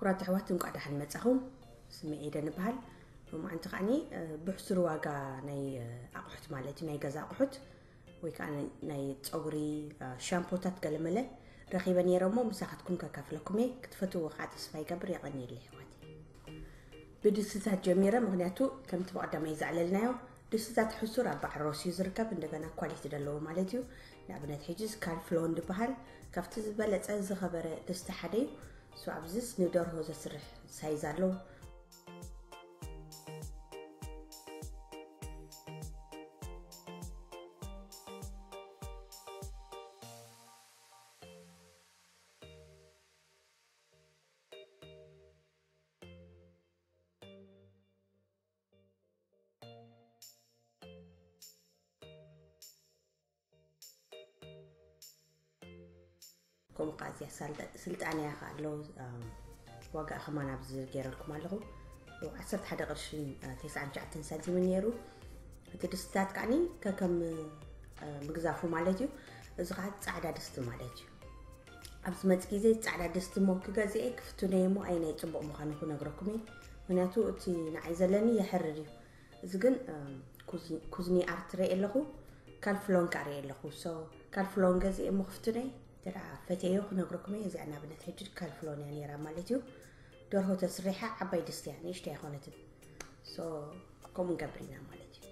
ክቡራት ኣሕዋት፣ እንቋዕ ደሓን መጻኹም። ስሜ ኤደን እበሃል። ሎማዓንቲ ከዓኒ ብሕሱር ዋጋ ናይ ኣቑሑት ማለት እዩ፣ ናይ ገዛ ኣቑሑት ወይ ከዓ ናይ ፀጉሪ ሻምፖታት ገለመለ ረኺበ ነይረ እሞ ምሳኻትኩም ከካፍለኩም እየ። ክትፈትዎ ከዓ ተስፋ ይገብር። የቐንየለይ ኣሕዋት። ብድስትታት ጀሚረ፣ ምክንያቱ ከምቲ ብቐዳማይ ዘዕለልናዮ ድስትታት ሕሱር ኣብ በዓል ሮስ እዩ ዝርከብ፣ እንደገና ኳሊቲ ዘለዎ ማለት እዩ። ንኣብነት ሕጂ ካልፍሎን ዝበሃል ካብቲ ዝበለፀ ዝኸበረ ድስቲ ሓደ እዩ። ሶ ኣብዚስ ንደርሆ ዘስርሕ ሳይዝ ኣሎ። ከምኡ ከዓ እዚኣ ሳልጠ- ስልጣንያ ከዓ ኣሎ። ዋጋ ከማን ኣብዚ ገይረልኩም ኣለኹ። ዓሰርተ ሓደ ቅርሺ ተስዓን ትሽዓተን ሳንቲም ነይሩ። እቲ ድስትታት ከዓኒ ከከም ምግዛፉ ማለት እዩ። እዚ ከዓ ፃዕዳ ድስቲ ማለት እዩ። ኣብዚ መፅ ግዜ ፃዕዳ ድስቲ እሞ ክገዝኤ ክፍትነየ እሞ ኣይ ናይ ፅቡቅ ምዃኑ ክነግረኩም እየ። ምክንያቱ እቲ ንዓይ ዘለኒ የሕርር እዩ። እዚ ግን ኩዝኒ ኣርት ርእ ኣለኹ፣ ካልፍሎን ከዓ ርእ ኣለኹ። ካልፍሎን ገዚእ እሞ ክፍትነይ እንተ ፈተዮ ክነግረኩም እየ። እዚኣ ናብነት ሕጂ ካልፍሎን እያ ነይራ ማለት እዩ። ደርሆ ተስሪሓ ዓባይ ድስቲ እያ፣ ንእሽቶ ኣይኮነትን። ከምኡ ንገብር ኢና ማለት እዩ።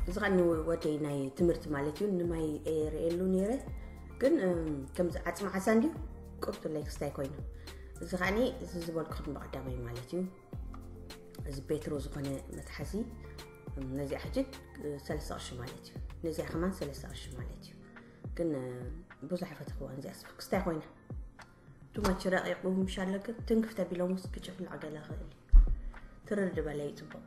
እዚ ኸዓ ንወደይ ናይ ትምህርቲ ማለት እዩ። ንማይ እየ ርእየሉ ነይረ፣ ግን ከምዚ ዓፅሚ ዓሳ እንድዩ ቁርጡለይ ክስታይ ኮይኑ። እዚ ኸዓኒ እዚ ዝበልኩኽን ብቐዳማይ ማለት እዩ። እዚ ቤትሮ ዝኾነ መትሓዚ ነዚኣ ሕጂ ሰለስተ ቅርሺ ማለት እዩ። ነዚኣ ከማን ሰለስተ ቅርሺ ማለት እዩ። ግን ብዙሕ ይፈተኽዋ እዚኣ ስፍ ክስታይ ኮይና። ቱማች ረቂቑ ምሻለ ግን ትንክፍ ተቢሎም ውስጥ ክጭፍልዕ ገለ ኽእል እዩ። ትርር ዝበለ እዩ ፅቡቕ።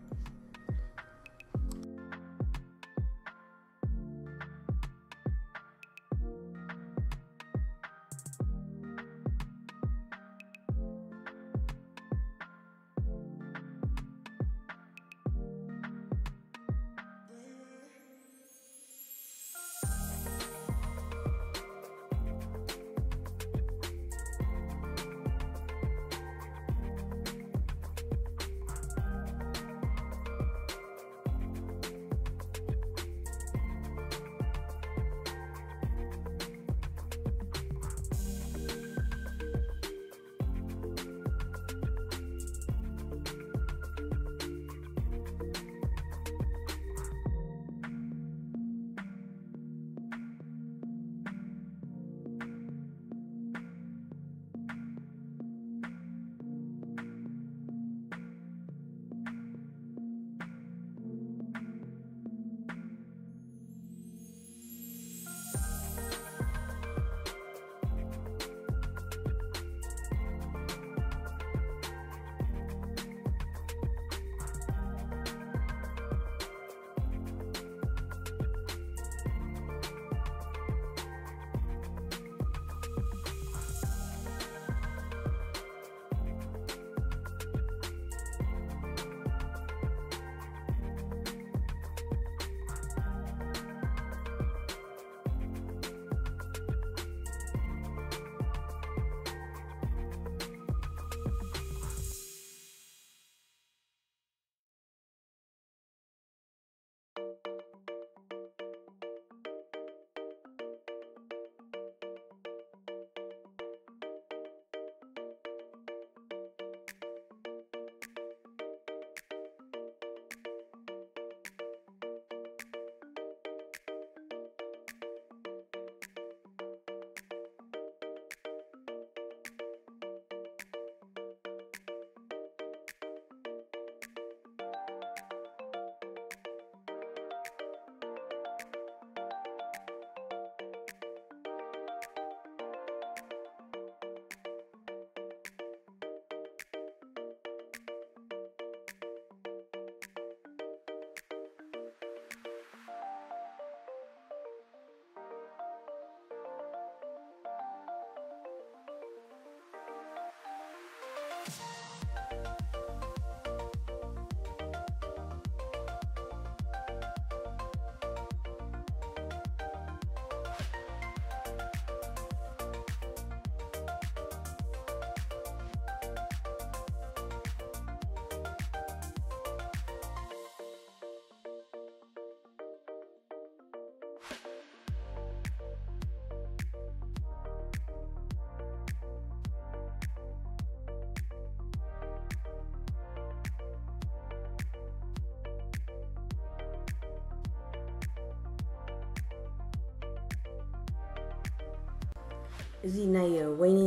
እዚ ናይ ወይኒ፣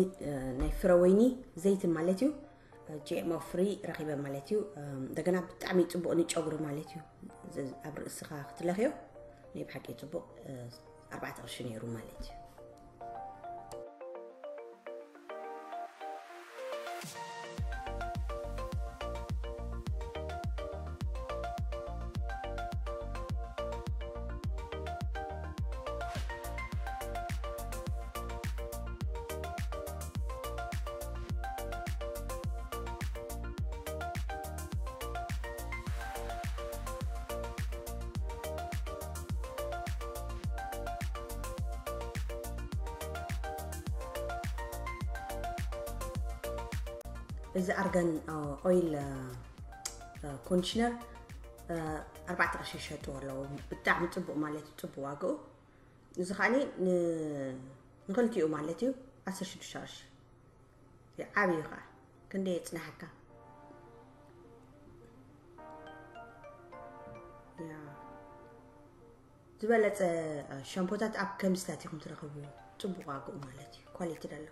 ናይ ፍረ ወይኒ ዘይትን ማለት እዩ። ጂ ኤም ኦ ፍሪ ረኺበ ማለት እዩ። እንደገና ብጣዕሚ ጽቡቕ ንጨጉሪ ማለት እዩ። እዚ ኣብ ርእስኻ ክትለኽዮ ናይ ብሓቂ ጽቡቕ፣ ኣርባዕተ ቅርሺ ነይሩ ማለት እዩ። እዚ ኣርጋን ኦይል ኮንዲሽነር ኣርባዕተ ቅርሺ ይሸጥዎ ኣለዉ። ብጣዕሚ ጽቡቕ ማለት እዩ፣ ጽቡቕ ዋግኡ። እዚ ከዓኒ ን-፣ ንኽልቲኡ ማለት እዩ ዓሰርተ ሽዱሽተ ቅርሺ። ዓብዩ ከዓ ክንደይ የጽናሓካ? ያ። ዝበለጸ ሻምፖታት ኣብ ከምዚታት ኢኹም ትረኽቡ። ጽቡቕ ዋግኡ ማለት እዩ። ኳሊቲ ደሎ።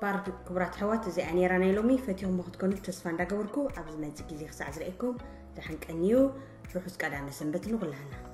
ባር ክቡራት ኣሕዋት፣ እዚኣ ነይራ ናይ ሎሚ። ፈቲኹም ክትኮኑ ተስፋ እንዳገበርኩ፣ ኣብ ዝመጽእ ግዜ ክሳዕ ዝርእየኩም ደሓን ቀንዩ። ርሑስ ቀዳመ ሰንበት ንኹላህና።